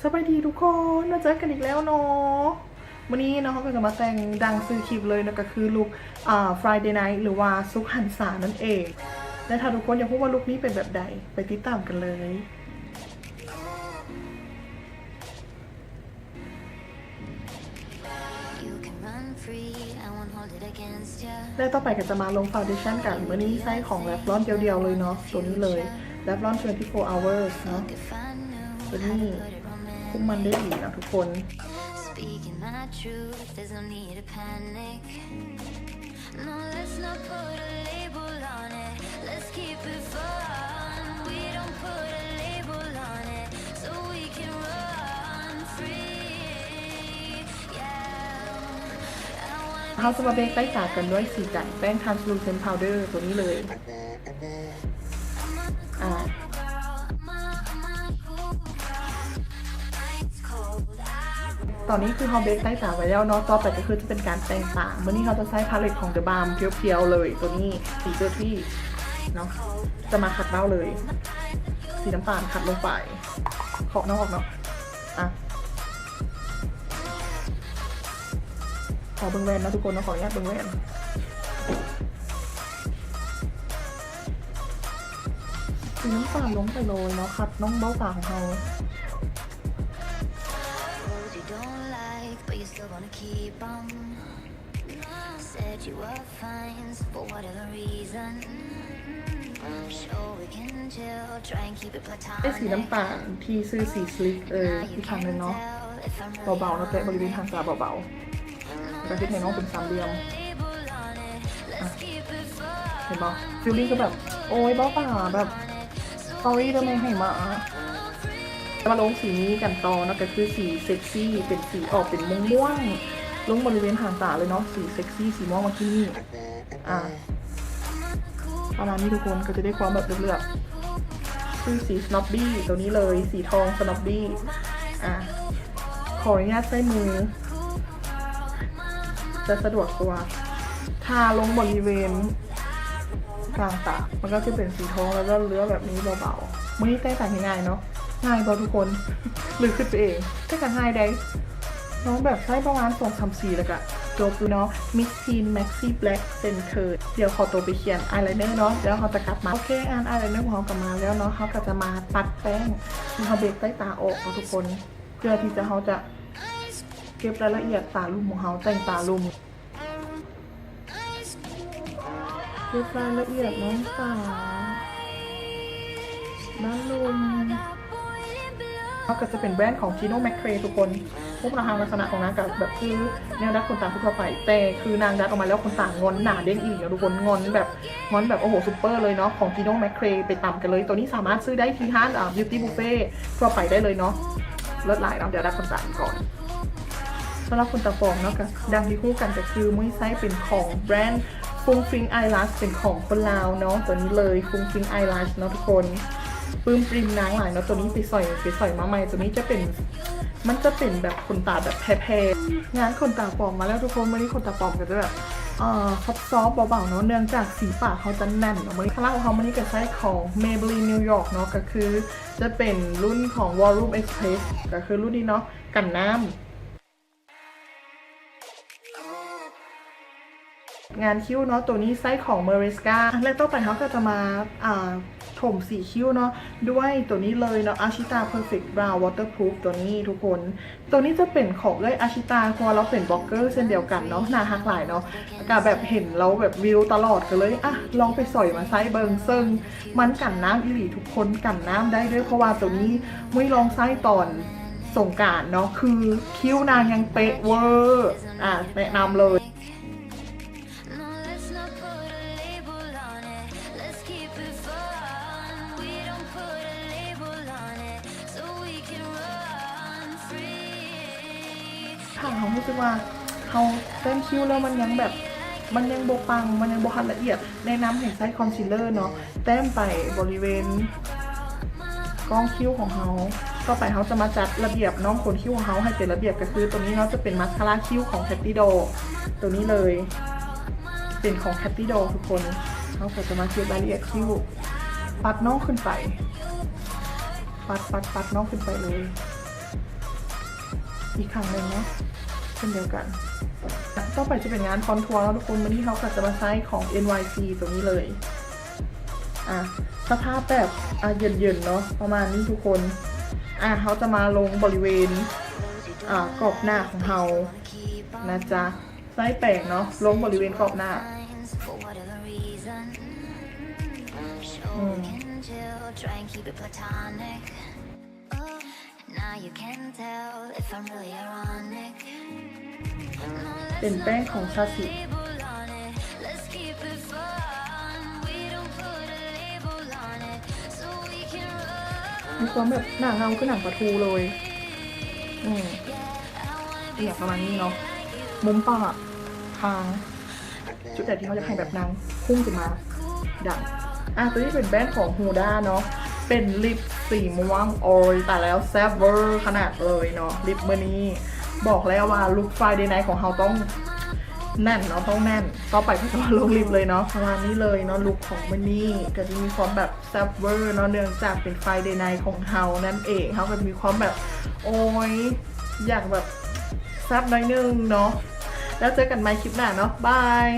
ສະບາຍດີທຸກຄົນ ມາເຈີກັນອີກແລ້ວເນາະ. ມື້ນີ້ເນາະ ເຮົາກໍຈະມາແຕ່ງດັ່ງຊື່ຄລິບເລີຍເນາະ ກໍຄືລຸກ ອ່າ Friday Night ຫຼືວ່າສຸກຫັນສານັ້ນເອງ. ແລະຖ້າທຸກຄົນຢາກຮູ້ວ່າລຸກນີ້ເປັນແບບໃດ ໄປຕິດຕາມກັນເລີຍ. ແລະຕໍ່ໄປກໍຈະມາລົງ foundation ກັນ. ມື້ນີ້ໃຊ້ຂອງ Revlon ດຽວໆ ເລີຍເນາະ ຕົວນີ້ເລີຍ Revlon twenty-four hours ເນາະ. ຕົວນີ້ຄຸມມັນໄດ້ດີເນາະທຸກຄົນ. House ເຮົາຈະມາເບກໃຕ້ຕາກັນດ້ວຍສີກັນແປ້ງ translucent powder ຕົວນີ້ເລີຍ. ອ່າ ຕອນນີ້ຄືເຮົາເບກໃຕ້ຕາໄວ້ແລ້ວເນາະ ຕໍ່ໄປກໍຄືຈະເປັນການແຕ່ງຕາ. ມື້ນີ້ເຮົາຈະໃຊ້ palette ຂອງ The Balm ພຽວໆ ເລີຍ ຕົວນີ້ ສີ Dirty ເນາະ. ຈະມາຂັດເບົ້າເລີຍ ສີນ້ຳຕານຂັດລົງໄປ ຂອບນອກເນາະ. ອ່ະ ຂໍເບິ່ງແວ່ນເນາະທຸກຄົນເນາະ ຂໍອະນຸຍາດເບິ່ງແວ່ນ. ສີນ້ຳຕານລົງໄປເລີຍເນາະ ຂັດນ້ອງເບົ້າຕາຂອງເຮົາ. ເປັນສີນ້ຳຕານທີ່ຊື່ສີ Slick ເອີ ອີກຄັ້ງໜຶ່ງເນາະ ເບົາໆ ເນາະ ແຕະບໍລິເວນຫາງຕາເບົາໆ ແລ້ວກໍເຮັດໃຫ້ນ້ອງເປັນສາມຫຼ່ຽມ. ອ່ະ ເຫັນບໍ່ feeling ຄືແບບ ໂອ້ຍ ເບົ້າຕາແບບ sorry ເດີແມ່ໃຫ້ມາ. ມາລົງສີນີ້ກັນຕໍ່ເນາະ ກໍຄືສີ sexy ເປັນສີອອກເປັນມ່ວງໆ ລົງບໍລິເວນຫາງຕາເລີຍເນາະ ສີ sexy ສີມ່ວງເມື່ອກີ້ນີ້. ອ່າ ປະມານນີ້ທຸກຄົນ ກໍຈະໄດ້ຄວາມແບບເຫຼືອບໆ ຄືສີ Snobby ຕົວນີ້ເລີຍ ສີທອງ Snobby. ອ່າ ຂໍອະນຸຍາດໃຊ້ມື ຈະສະດວກກວ່າ ທາລົງບໍລິເວນກາງຕາ ມັນກໍຈະເປັນສີທອງ ແລ້ວກໍເຫຼືອແບບນີ້ເບົາໆ. ມື້ນີ້ແຕ່ງຕາງ່າຍໆ ເນາະ ງ່າຍບໍ່ທຸກຄົນ ຫຼືຄິດໄປເອງ? ແຕ່ກໍງ່າຍໃດ໋ ນ້ອງແບບໃຊ້ປະມານສອງສາມສີ ແລ້ວກໍຈົບເລີຍເນາະ. Miss Teen Maxi Black Center ດຽວຂໍຕົວໄປຂຽນ eyeliner ເນາະ ແລ້ວເຮົາຈະກັບມາ. ໂອເຄ ອ່າ eyeliner ຂອງເຮົາກໍມາແລ້ວເນາະ ເຮົາກໍຈະມາປັດແປ້ງທີ່ເຮົາເບກໃຕ້ຕາອອກເນາະທຸກຄົນ ເພື່ອທີ່ຈະ ເຮົາຈະເກັບລາຍລະອຽດຕາລຸ່ມຂອງເຮົາ ແຕ່ງຕາລຸ່ມ ເກັບລາຍລະອຽດນ້ອງສາວດ້ານລຸ່ມ. ເຮົາກໍຈະເປັນແບຣນຂອງ Gino McCrae ທຸກຄົນ. ຮູບຮ່າງລັກສະນະຂອງນາງກໍແບບຄືແນວດັດຂົນຕາທົ່ວໆໄປ ແຕ່ຄືນາງດັດອອກມາແລ້ວ ຂົນຕາງອນໜາເດ້ງອີ່ຫຼີເນາະທຸກຄົນ ງອນແບບ ງອນແບບ ໂອ້ໂຫ ຊຸບເປີເລີຍເນາະ ຂອງ Gino McCrae ໄປຕຳກັນເລີຍ. ຕົວນີ້ສາມາດຊື້ໄດ້ທີ່ຮ້ານ ອ່າ Beauty Buffet ທົ່ວໄປໄດ້ເລີຍເນາະ ເລີດຫຼາຍເນາະ. ດຽວດັດຂົນຕາກ່ອນ. ສຳລັບຂົນຕາປອມເນາະ ກໍດັ່ງທີ່ຮູ້ກັນ ກໍຄືມື້ນີ້ໃຊ້ເປັນຂອງແບຣນ Fung Fing Eyelash ເປັນຂອງຄົນລາວເນາະ ຕົວນີ້ເລີຍ Fung Fing Eyelash ເນາະທຸກຄົນ. ປຶ້ມປຣິມນາງຫຼາຍເນາະ ຕົວນີ້ໄປສອຍ ໄປສອຍມາໃໝ່. ຕົວນີ້ຈະເປັນ ມັນຈະເປັນແບບຂົນຕາແບບແຜ່ໆ. ງານຂົນຕາປອມມາແລ້ວທຸກຄົນ. ມື້ນີ້ຂົນຕາປອມກໍຈະແບບ ເອີ ຊອບໆ ເບົາໆ ເນາະ ເນື່ອງຈາກສີປາກເຮົາຈະແໜ້ນເນາະ. ມື້ນີ້ mascara ຂອງເຮົາມື້ນີ້ກໍໃຊ້ຂອງ Maybelline New York ເນາະ ກໍຄືຈະເປັນລຸ້ນຂອງ Volume Express ກໍຄືລຸ້ນນີ້ເນາະ ກັນນ້ຳ. ງານຄິ້ວເນາະ ຕົວນີ້ໃຊ້ຂອງ Maresca ແລະຕໍ່ໄປເຮົາກໍຈະມາ ອ່າ ຖົມສີຄິ້ວເນາະ ດ້ວຍຕົວນີ້ເລີຍເນາະ Ashita Perfect Brow Waterproof ຕົວນີ້ທຸກຄົນ. ຕົວນີ້ຈະເປັນຂອງເອື້ອຍ Ashita ເພາະວ່າລາວເປັນບລັອກເກີເຊັ່ນດຽວກັນເນາະ ໜ້າຮັກຫຼາຍເນາະ ກະແບບເຫັນລາວແບບວິວຕະຫຼອດ ກໍເລີຍ ອ່ະ ລອງໄປສອຍມາໃຊ້ເບິ່ງ ເຊິ່ງມັນກັນນ້ຳອີ່ຫຼີທຸກຄົນ ກັນນ້ຳໄດ້ເດີ້. ເພາະວ່າຕົວນີ້ ມຸ້ຍລອງໃຊ້ຕອນ ສົງການເນາະ ຄືຄິ້ວນາງຍັງເປະເວີ ອ່າ ແນະນຳເລີຍ. ຖ້າເຮົາຮູ້ສຶກວ່າເຮົາແຕ້ມຄິ້ວແລ້ວມັນຍັງແບບ ມັນຍັງບໍ່ປັງ ມັນຍັງບໍ່ທັນລະອຽດ ແນະນຳໃຫ້ໃຊ້ຄອນຊີລເລີເນາະ ແຕ້ມໄປບໍລິເວນກ້ອງຄິ້ວຂອງເຮົາ. ຕໍ່ໄປເຮົາຈະມາຈັດລະບຽບນ້ອງຂົນຄິ້ວຂອງເຮົາໃຫ້ເປັນລະບຽບ ກໍຄືຕົວນີ້ເນາະ ຈະເປັນມາສຄາຣາຄິ້ວຂອງ Katy Doll ຕົວນີ້ເລີຍ ເປັນຂອງ Katy Doll ທຸກຄົນ. ເຮົາກໍຈະມາເກັບລາຍລະອຽດຄິ້ວ ປັດນ້ອງຂຶ້ນໄປ ປັດ ປັດ ປັດນ້ອງຂຶ້ນໄປເລີຍ. ອີກຄັ້ງໜຶ່ງເນາະ ເຊັ່ນດຽວກັນ. ຕໍ່ໄປຈະເປັນງານຄອນທົວເນາະທຸກຄົນ. ມື້ນີ້ເຮົາກໍຈະມາໃຊ້ຂອງ ເອັນ ວາຍ ຊີ ຕົວນີ້ເລີຍ. ອ່າ ສະພາບແບບ ອ່າ ເຢັນໆເນາະ ປະມານນີ້ທຸກຄົນ. ອ່າ ເຮົາຈະມາລົງບໍລິເວນ ອ່າ ກອບໜ້າຂອງເຮົານະຈ໊ະ. ໃຊ້ແປງເນາະ ລົງບໍລິເວນກອບໜ້າ. ອືມ ເປັນແປ້ງຂອງຊາຊິ ມີຄວາມແບບໜ້າເງົາຄືໜັງປາທູເລີຍ. ອືມ ອາ ປະມານນີ້ເນາະ ມຸມປາກ ຄາງ ຈຸດໃດທີ່ເຮົາຢາກໃຫ້ແບບນາງພຸ່ງຂຶ້ນມາ ດັງ. ອ່າ ຕົວນີ້ເປັນແບຣນຂອງ Huda ເນາະ ເປັນລິບສີມ່ວງ. ໂອ້ຍ ຕາຍແລ້ວ ແຊບເວີຂະໜາດເລີຍເນາະ ລິບມື້ນີ້. ບອກແລ້ວວ່າລຸກ Friday Night ຂອງເຮົາຕ້ອງແໜ້ນເນາະ ຕ້ອງແໜ້ນ. ຕໍ່ໄປເຮົາຈະມາລົງລິບເລີຍເນາະ ປະມານນີ້ເລີຍເນາະ. ລຸກຂອງມື້ນີ້ກໍຈະມີຄວາມແບບ ແຊບເວີເນາະ ເນື່ອງຈາກເປັນ Friday Night ຂອງເຮົານັ້ນເອງ. ເຮົາກໍຈະມີຄວາມແບບ ໂອ້ຍ ຢາກແບບແຊບໜ້ອຍໜຶ່ງເນາະ. ແລ້ວເຈີກັນໃໝ່ຄລິບໜ້າເນາະ ບາຍ.